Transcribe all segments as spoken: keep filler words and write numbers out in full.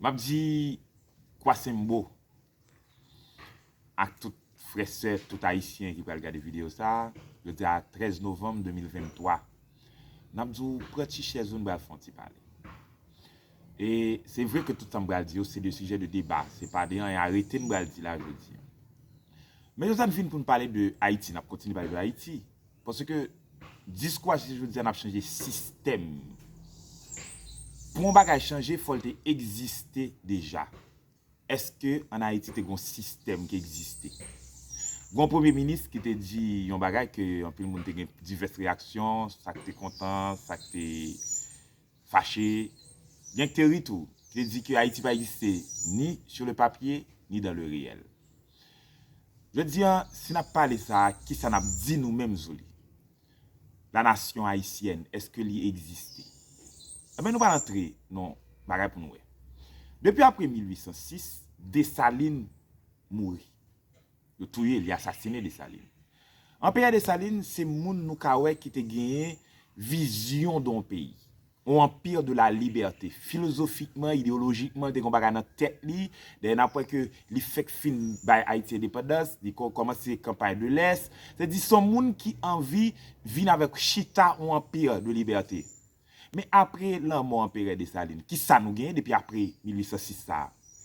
M ap di Kwasenmbo ak tout frè, sè, tout Ayisyen ki pral gade videyo sa a, jodi a trèz novanm de mil venntwa. N ap di w pran ti chèz ou, n pral fè yon ti pale. E se vre ke tout sa m pral di yo, se de sijè de deba, se pa de anyen arete n pral di la jodi a. Men jodi a n vin pou n pale de Ayiti, n ap kontinye pale de Ayiti. Paske diskou a se jodi a n ap chanje sistèm. Pou yon bagay chanje, fò l te egziste deja. Èske ann Ayiti te gen yon sistèm ki egziste? Gen yon premye minis ki te di yon bagay ke anpil moun te gen divès reyaksyon, sa k te kontan, sa k te fache. Gen k te ri tou, ki te di ke Ayiti pa egziste ni sur le papier, ni dans le réel. Jodi a, si n ap pale sa a, kisa n ap di nou menm sou li? La nation haïtienne, èske li egziste? Enben, nou pral antre nan bagay pou nou wè. Depi apre mil uit san sis, Desalin mouri. Yo touye l, yo asasine Desalin. Anperè Desalin, se moun nou ka wè ki te genyen vizyon de yon peyi. Un empire de la liberté. Filozofikman, ideyolojikman, te gen bagay nan tèt li. Dayè, n ap wè ke li fèk fin bay Ayiti endepandans, li ko-, kòmanse kanpay de lès. Se di, se yon moun ki anvi vin avèk chita un empire de liberté. Men apre lanmò Anperè Desalin, kisa nou genyen depi apre mil uit san sis sa a?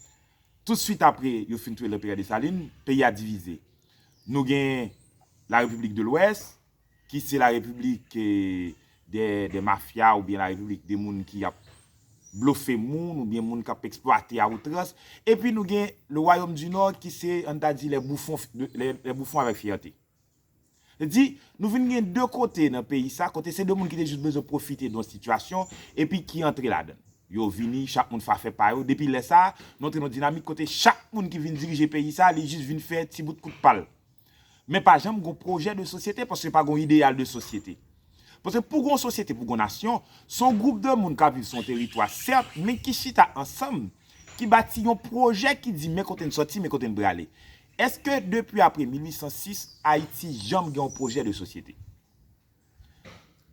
Toutswit apre yo fin touye Lanperè Desalin, peyi a divize. Nou gen la République de l'Ouest, ki se la repiblik, eh, de, de mafya oubyen la repiblik de moun ki ap blofe moun oubyen moun k ap eksplwate a outrans. Epi nou gen le Royaume du Nord, ki se, ann ta di, les bouffons, les, les bouffons avec fierté. Se di, nou vin gen de kote nan peyi sa, kote se de moun ki te jis bezwen pwofite de yon sitiyasyon, epi ki antre ladan. Yo vini, chak moun fè afè pa yo. Depi lè sa a, nou antre nan yon dinamik kote chak moun ki vin dirije peyi sa a, li jis vin fè ti bout kout pa l. Men pa janm gen yon pwojè de sosyete, paske pa gen yon ideyal de sosyete. Paske pou gen yon sosyete, pou gen yon nasyon, se yon gwoup de moun k ap viv sou yon teritwa, sèt, men ki chita ansanm, ki bati yon pwojè ki di men kote n sòti, men kote n prale. Èske depi apre mil uit san sis, Ayiti janm gen yon pwojè de sosyete?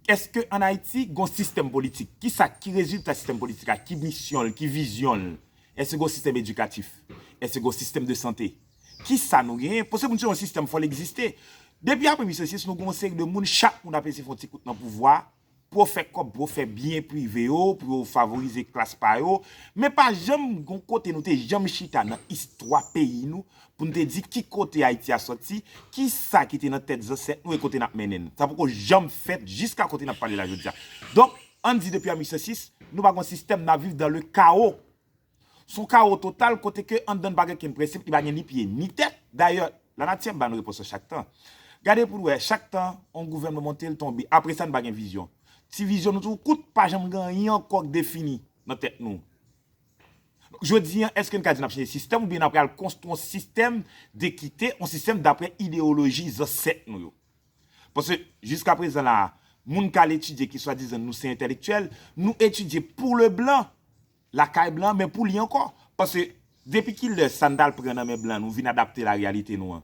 Èske ann Ayiti gen yon sistèm politik? Kisa ki rezilta sistèm politik la? Ki misyon l? Ki vizyon l? Èske gen yon sistèm edikatif? Èske gen yon sistèm de sante? Kisa nou genyen? Paske pou n chanje yon sistèm, fò l egziste. Depi apre mil uit san sis, nou gen yon seri de moun, chak moun ap eseye fè yon ti kout nan pouvwa, pou yo fè kòb, pou yo fè byen prive yo, pou yo favorize klas pa yo. Men pa janm gen yon kote nou te janm chita nan istwa peyi nou pou n te di ki kote Ayiti a sòti, ki sa ki te nan tèt zansèt nou e kote n ap mennen n. Sa poko janm fèt jiska kote n ap pale la jodi a. Donk, ann di depi an mil uit san sis, nou pa gen yon sistèm, n ap viv dans le chaos. Se yon kawo total kote ke anndan n pa gen okenn prensip, li pa gen ni pye ni tèt. Dayè, lanati ap ba nou repons lan chak tan. Gade pou n wè, chak tan yon gouvènman monte, l tonbe. Apre sa, n pa gen vizyon. Ti vizyon nou tou kout, pa janm gen anyen ankò k defini nan tèt nou. Jodi a, èske n ka di n ap chanje sistèm oubyen n ap pral konstwi yon sistèm dekite, yon sistèm daprè ideyoloji zansèt nou yo? Paske jiska prezan la a, moun k al etidye ki swadizan nou se entèlektyèl, nou etidye pou le blan, lakay blan, men pou li ankò. Paske depi kilè sa n t al pran nan men blan nou vin adapte la reyalite nou an?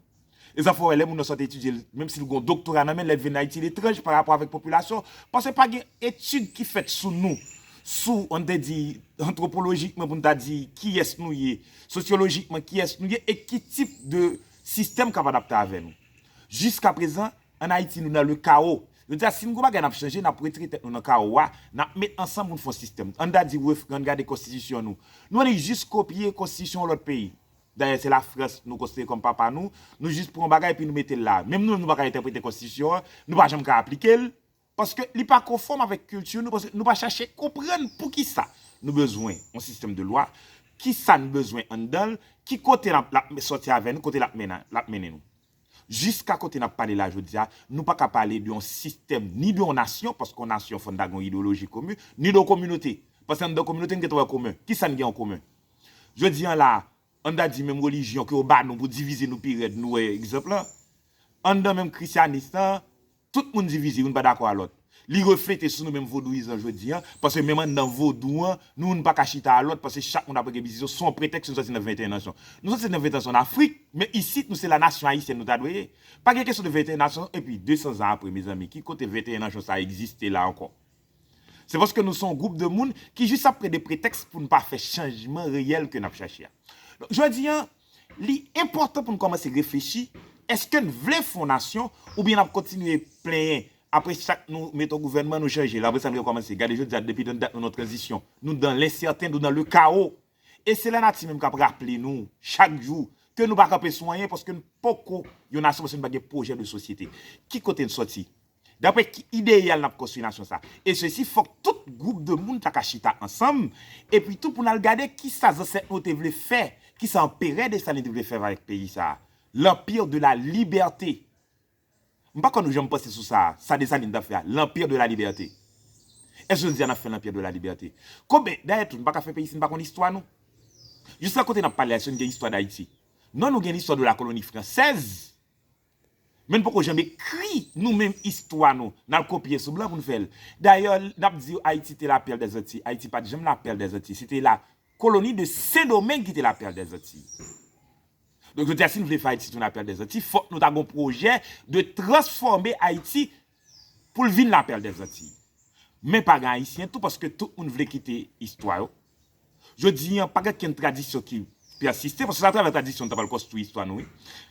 E sa fè w wè lè moun nan sot etidye l, menm si l gen yon doktora nan men l, lè l vin Ayiti, l etranj pa rapò avèk popilasyon. Paske pa gen etid ki fèt sou nou, sou, ann te di, antwopolojikman, pou n ta di kiyès nou ye, sosyolojikman, kiyès nou ye, e ki tip de sistèm k ap adapte avè nou. Jiska prezan, ann Ayiti, nou nan le kawo. Yo di a, si n gon bagay n ap chanje, n ap retire tèt nou nan kawo a, n ap met ansanm pou n fè yon sistèm. Ann ta di, ref-, ann gade konstitisyon nou. Nou annik jis kopye konstitisyon yon lòt peyi. Dayè, se Lafrans nou konsidere kòm papa nou. Nou jis pran yon bagay epi nou mete l la. Menm nou menm, nou pa ka entèprete konstitisyon an, nou pa janm ka aplike l, paske li pa konfòm avèk kilti nou, paske nou pa chache konprann poukisa nou bezwen yon sistèm de lwa, kisa n bezwen anndan l, ki kote l ap, l ap sòti avè nou, kote l ap mennen, l ap mennen nou. Jiska kote n ap pale la jodi a, nou pa ka pale de yon sistèm, ni de yon nasyon, paske yon nasyon fò n ta gen yon ideyoloji komen, ni de yon kominote. Paske anndan kominote, n gentan wè komen. Kisa n gen an komen? Jodi a la, ann ta di menm relijyon ke yo ba nou pou divize nou pi rèd, nou wè egzanp lan. Anndan menm krisyanis lan, tout moun divize, youn pa dakò a lòt. Li reflete sou nou menm vodouyizan jodi a, paske menm anndan vodou an, nou youn pa ka chita a lòt, paske chak moun ap regle biznis yo, se yon pretèks nou sòti nan venteyen nasyon. Nou sòti nan venteyen nasyon ann Afrik, men isit nou se la nation haïtienne nou ta dwe ye. Pa gen kesyon de venteyen nasyon, epi de san zan apre, mezanmi, ki kote venteyen nasyon sa egziste la ankò? Se paske nou se yon gwoup de moun ki jis ap kreye de pretèks pou n pa fè chanjman reyèl ke n ap chache a. Donk, jodi a, li enpòtan pou n kòmanse reflechi, èske n vle fè yon nasyon oubyen n ap kontinye plenyen? Apre chak nou mete yon gouvènman, nou chanje l. Apre sa, nou rekòmanse. Gade jodi a, depi nan dat nou nan tranzisyon, nou dans l'incertain, nou dans le chaos. E se lanati menm k ap raple nou chak jou ke nou pa kanpe sou anyen paske n poko yon nasyon, paske n pa gen pwojè de sosyete. Ki kote n sòti? Daprè ki ideyal n ap konstwi nasyon sa? E sesi, fòk tout gwoup de moun ta ka chita ansanm, epi tou pou n al gade kisa zansèt nou te vle fè, kisa Anperè Desalin te vle fè avèk peyi sa, l'Empire de la Liberté. M pa konn ou janm panse sou sa, sa Desalin t ap fè a, l'Empire de la Liberté. Èske jodi a n ap fè l'Empire de la Liberté? Konbyen, dayè tou, n pa ka fè peyi si n pa konn istwa nou. Jiska kote n ap pale a, èske n gen istwa Dayiti? Non, nou gen l'histoire de la colonie française. Men n poko janm ekri nou menm istwa nou. N al kopye sou blan pou n fè l. Dayè, n ap di Ayiti te la perle des Antilles. Ayiti pa t janm la perle des Antilles. Se te la colonie de Saint-Domingue ki te la perle des Antilles. Donk, jodi a, si n vle fè Ayiti tounen la perle des Antilles, fòk nou ta gen yon pwojè de transfòme Ayiti pou l vin la perle des Antilles. Men pa gen Ayisyen tou, paske tout moun vle kite istwa yo. Jodi a, pa gen okenn tradisyon ki pèsiste, paske se atravè tradisyon nou ta pral konstwi istwa nou, wi.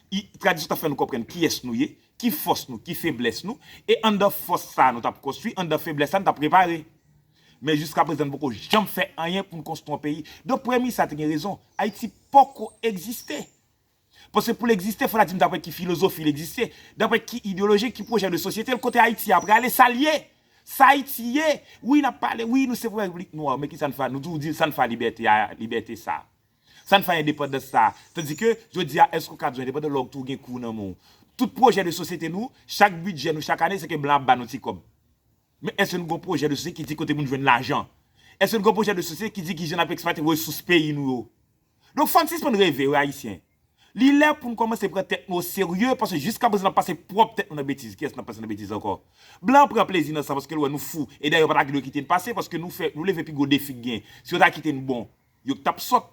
I- Tradisyon ta fè nou konprann kiyès nou ye, ki fòs nou, ki feblès nou, e anndan fòs sa a nou t ap konstwi, anndan feblès sa a nou t ap repare. Men jiska prezan, n poko janm fè anyen pou n konstwi yon peyi. Donk, premye sa te gen rezon. Ayiti poko egziste. Paske pou l egziste, fò n di m daprè ki filozofi l egziste, daprè ki ideyoloji, ki pwojè de sosyete l, kote Ayiti a prale, sa l ye. Sa Ayiti ye. Wi, n ap pale, wi, nou se repiblik nwa, men ki sa n fè? Nou toujou di sa n fè a libète a, libète sa. Sa n fè a endepandans sa. Tandike, jodi a, èske w ka di w endepandan lè w tou gen kou nan men w? Tout pwojè de sosyete nou, chak bidjè nou, chak ane, se ke blan ap ba nou ti kòb. Men èske nou gen yon pwojè de sosyete ki di kote pou n jwenn lajan? Èske nou gen yon pwojè de sosyete ki di kijan n ap eksplwate resous peyi nou yo? Donk, fò n sispann reve, wi, Ayisyen. Li lè pou n kòmanse pran tèt nou oserye, paske jiska prezan n ap pase pwòp tèt nou nan betiz. Kiyès n ap pase nan betiz ankò? Blan pran plezi nan sa paske l wè nou fou. E dayè, yo pa ta dwe kite n pase paske nou fè, nou leve pi gwo defi k gen. Si yo ta kite n bon, yo t ap sòt.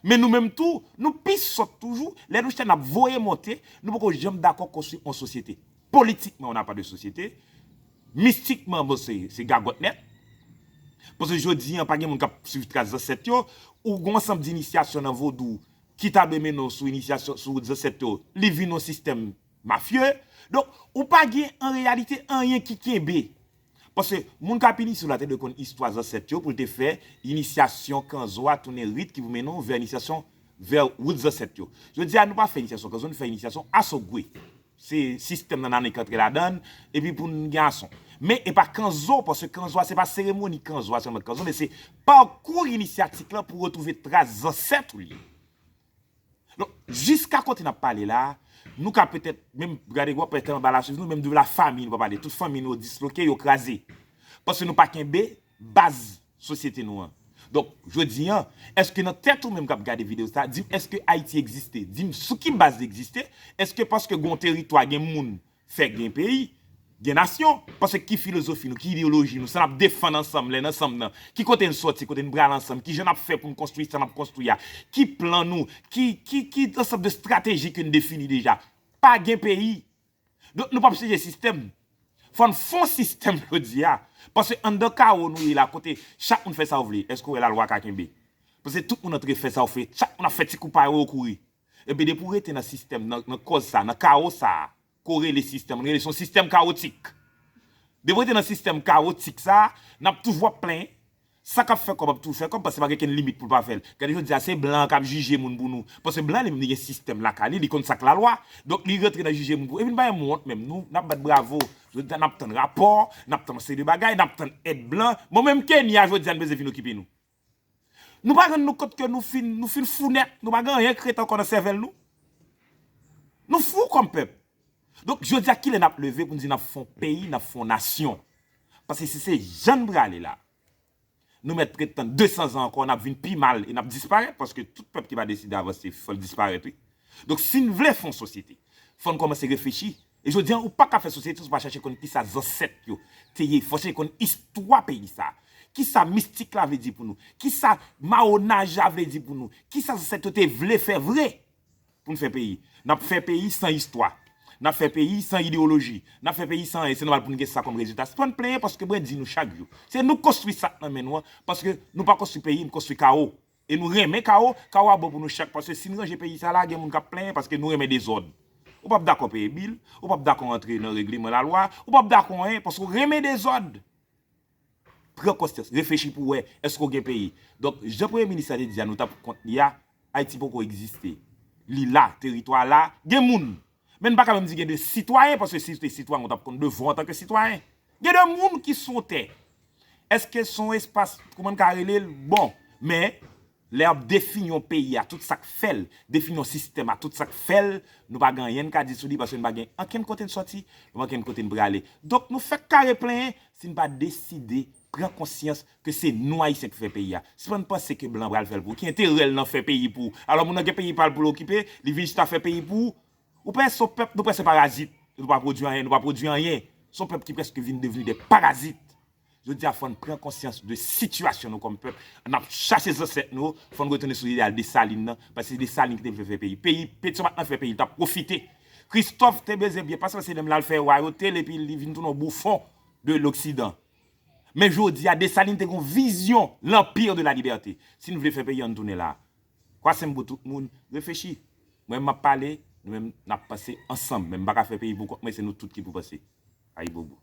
Men nou menm tou, nou pi sòt toujou. Lè nou chita n ap voye monte, nou poko janm dakò konstwi yon sosyete. Politikman, on n'a pas de société. Mistikman, bon, se, se gagòt nèt. Paske jodi a, pa gen moun k ap swiv tras zansèt yo. Ou gen yon ansanm de inisyasyon nan vodou ki ta dwe mennen w sou inisyasyon, sou wout zansèt yo. Li vin yon sistèm mafye. Donk, ou pa gen an reyalite anyen ki kenbe. Paske moun k ap inisye w la te dwe konn istwa zansèt yo pou l te fè inisyasyon kanzo a tounen rit ki pou mennen w vè inisyasyon, vè wout zansèt yo. Jodi a, nou pa fè inisyasyon kanzo, nou fè inisyasyon asogwe. Se sistèm nan ane k antre ladan l, epi pou n gen ason. Men e pa kanzo, paske kanzo a se pa seremoni kanzo a sèlman k kanzo, men se pakou inisyatik lan pou retwouve tras zansèt ou li. Donk, jiska kote n ap pale la, nou ka petèt, menm gade gwo pèt anba la swiv nou, menm de la fami nou pa pale. Tout fanmi nou yo disloke, yo kraze. Paske nou pa kenbe baz sosyete nou an. Donk, jodi a, èske nan tèt ou menm k ap gade videyo sa, di m èske Ayiti egziste? Di m sou ki baz li egziste? Èske paske gen yon teritwa, gen moun, fè gen peyi, gen nasyon? Paske ki filozofi nou, ki ideyoloji nou, sa n ap defann ansanm lè n ansanm nan, ki kote n sòti, kote n prale ansanm, kijan n ap fè pou n konstwi sa n ap konstwi a, ki plan nou, ki, ki, ki ansanm de estrateji ke n defini deja? Pa gen peyi. Donk, nou p ap chanje sistèm. Fò n fè yon sistèm jodi a. Paske anndan kawo nou ye la, kote chak moun fè sa w vle, èske w wè lalwa ka kenbe? Paske tout moun antre fè sa w fè, chak moun ap fè ti kou pa yo, yo kouri. Epi depi w rete nan sistèm, nan, nan kòz sa, nan kawo sa, ke w rele sistèm, w rele se yon sistèm kawotik. Depi w rete nan sistèm kawotik sa, n ap toujou ap plenyen. Sa k ap fè kòb ap toujou fè kòb, paske pa gen okenn limit pou l pa fè l. Gade jodi a, se blan an k ap jije moun pou nou. Paske blan li menm li gen sistèm lakay li, li konn sa k lalwa. Donk li rantre nan jije moun pou, epi n pa janm wont menm. Nou, n ap bat bravo. Jodi a, n ap tann rapò, n ap tann yon seri de bagay, n ap tann èd blan. Bon, menm Kenya jodi a, n bezwen vin okipe nou. Nou pa rann nou kont ke nou fin, nou fin fou nèt, nou pa gen anyen k ret ankò nan sèvèl nou. Nou fou kòm pèp. Donk, jodi a, kilè n ap leve pou n di n ap fè yon peyi, n ap fè yon nasyon? Paske si se jan n prale la, nou mèt ret tann de san zan ankò, n ap vin pi mal e n ap disparèt, paske tout pèp ki pa deside avanse, fò l disparèt, wi. Donk, si n vle fè yon sosyete, fò n kòmanse reflechi. E jodi a, ou pa ka fè sosyete si w pa chache konn kisa zansèt yo te ye. Fò w chache konn istwa peyi sa. Kisa mistik la vle di pou nou? Kisa mawonaj la vle di pou nou? Kisa zansèt yo te vle fè vre pou n fè peyi? N ap fè peyi san istwa. N ap fè peyi san ideyoloji. N ap fè peyi san anyen. Se nòmal pou n gen sa kòm rezilta. Sispann plenyen paske mwen di nou chak jou. Se nou k konstwi sa k nan men nou an. Paske nou pa konstwi peyi, nou konstwi kawo. E nou renmen kawo. Kawo a bon pou nou chak. Paske si n ranje peyi sa la, gen moun k ap plenyen paske nou renmen dezòd. Ou p ap dakò peye bil. Ou p ap dakò antre nan regleman lalwa. Ou p ap dakò anyen paske w renmen dezòd. Pran konsyans, reflechi pou w wè, èske w gen peyi? Donk, jan premye minis la te di a, nou t ap kont li a, Ayiti poko egziste. Li la, teritwa la, gen moun. Men n pa ka menm di gen de sitwayen, paske si w te sitwayen, w t ap konn devwa w antanke sitwayen. Gen de moun ki sou tè. Èske se yon espas, kòman n ka rele l? Bon, men, lè y ap defini yon peyi a tout sa k fè l, defini yon sistèm a tout sa k fè l, nou pa gen anyen n ka di sou li, paske n pa gen ankenn kote n sòti, nou pa gen ankenn kote n prale. Donk, nou fèk kare plenyen si n pa deside pran konsyans ke se nou Ayisyen ki fè peyi a. Sispann panse ke blan pral fè l pou ou. Ki enterè l nan fè peyi pou ou? Alò, moun nan gen peyi pa l pou l okipe, li vin chita fè peyi pou ou. Ou pè se yon pèp, nou pè se parazit. Nou pa pwodui anyen, nou pa pwodui anyen. Se yon pèp ki prèske vin devni de parazit. Jodi a, fò n pran konsyans de sitiyasyon nou kòm pèp. N ap chache zansèt nou, fò n retounen sou ideal Desalin nan, paske se Desalin ki te vle fè peyi. Peyi, Petyon pa t nan fè peyi, li t ap pwofite. Kristòf te bezwen byen pase, paske se menm l al fè wayote l, epi li vin tounen yon boufon de loksidan. Men jodi a, Desalin te gen yon vizyon, l'empire de la liberté. Si n vle fè peyi, ann tounen la. Kwa se m pou tout moun, reflechi. Mwen, m ap pale, nou menm, n ap panse ansanm. Men m pa ka fè peyi pou kont mwen, se nou tout ki pou panse. Ayibobo.